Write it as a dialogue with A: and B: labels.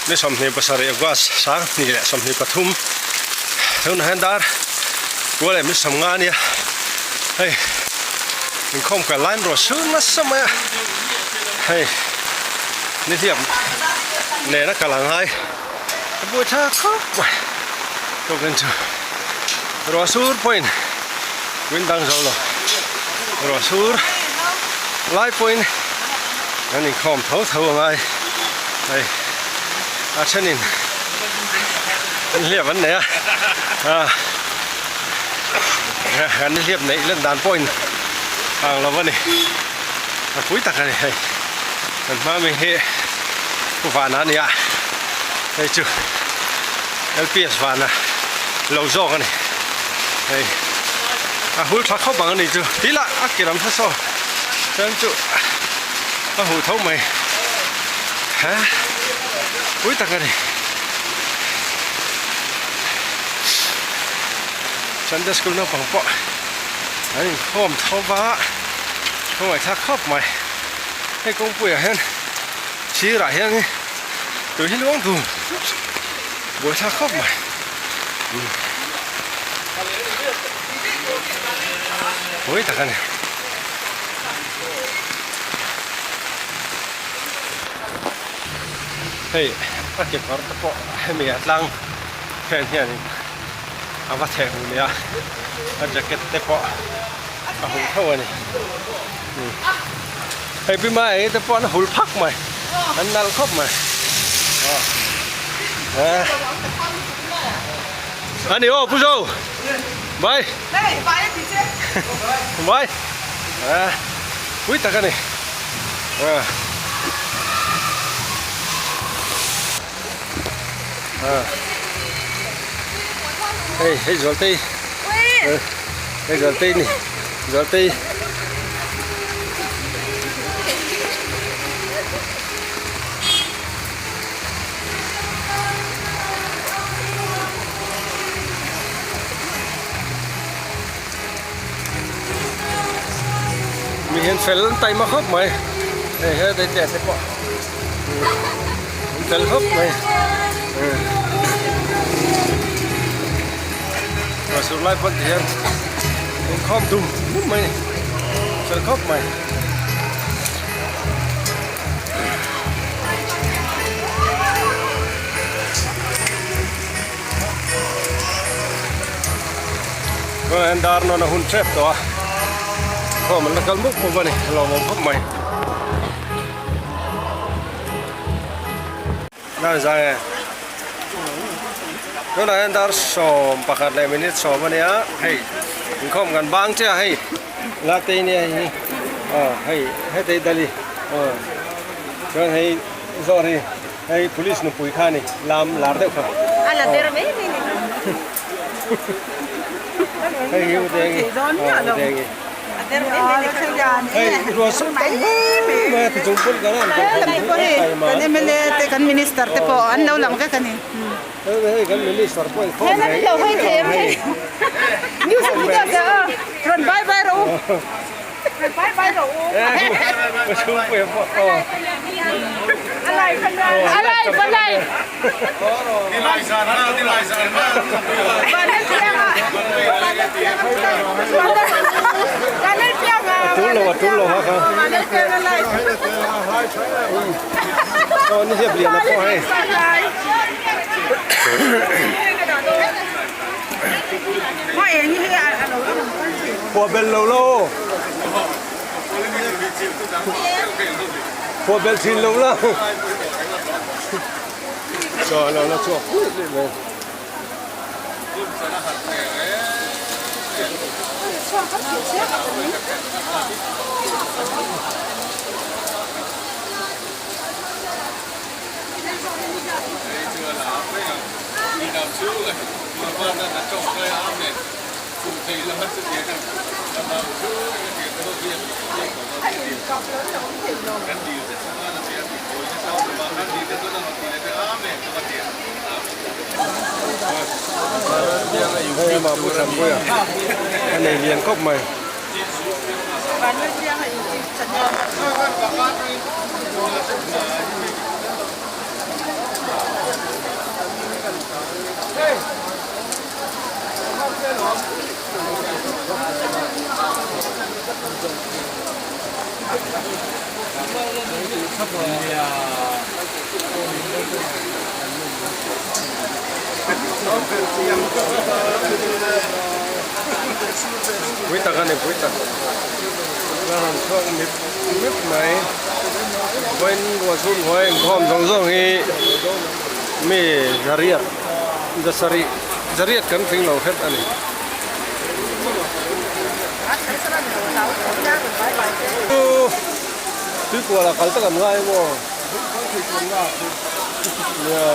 A: Ni 27 August 2023 tunah hian dar kua leh min 50 a nia hei inkhawm kal laiin ruah sur nasa mai a hei nihliap nena kal ang ngai a buai tha khawp mai tawkin chu ruah sur pawhin min dang zo lo ruah sur lai pawhin an inkhawm tho tho a ngai hei a thenin an hliap an nei a ah an hliap neih lan dan pawhin ang lo a ni a pui tak a ni hei kan hma mi hi pu vana a ni a hei chu L_P_S vana lo zawk a ni hei a hul tha khawp ang a ni chu tih lah a ke lam hla saw chuan chu a huh tho mai ha pui tak a ni Sunday school naupang pawh an inkhawm tho va khawngaih thlak khawp mai hei kawngpuiah hian sirah hian tui hi luang dun buai thlak khawp mai pui tak a ni. Hei a kekawr te pawh hemi a tlang fan hianin a va theh hmu leh a a jacket te pawh a huh tho a ni hei pi mai te pawh an hul phak mai an nalh khawp mai a ni aw pu zo bye bye pui tak a ni. Hei hei Zualtei hei Zualtei ni Zualtei Mi hian fel an taima khawp mai hei he dei te te pawh an fel khawp mai ruah sur lai pawn ti hian inkhawm dum dum mai a ni fel khawp mai. Tunah hian dar nawn a hun tep tawh a khawm an la kal mup mup a ni a lawmawm khawp mai. Nan zai e tunah hian dar 11 leh minute 10 a nia hei inkhawm kan bang chiah a hei la te nia hei hi aw hei hetei dali aw chuan hei zawr hi. Hei police nupui kha a ni, lam lar deuh kha.
B: A la der mai mai ni.
A: Hei hi Udengi, aw Udengi.
B: A der mai mai ni kha.
A: Hei ruah sum tam mai mai a ti chung pawn kan an
B: Kan kan MLA te kan minister te pawh an lo lang vek a ni.
A: Hei kan minister pawh inkhawm
B: reng. Hei lo hei thei ang hei. News video te aw rawn bye bye rawh u. Bye bye rawh u. A live a live.
A: Tul lo a tul lo ha kha. Aw ni hiap lian a pawh hei. Khua bel lo lo. Khua bel thin lo la. Cho lo nó chuak pui leh mai. Hei amah pu Thanpuia a nei lian khawp mai. Pui tak a ni pui tak la han chhuak mip mip mai vawiin ruah chhun hnuai inkhawm zawng zawng hi mi zariat zasarih zariat kan tling lo hret a ni. Tuikual ah kal tak an ngai maw? Nia.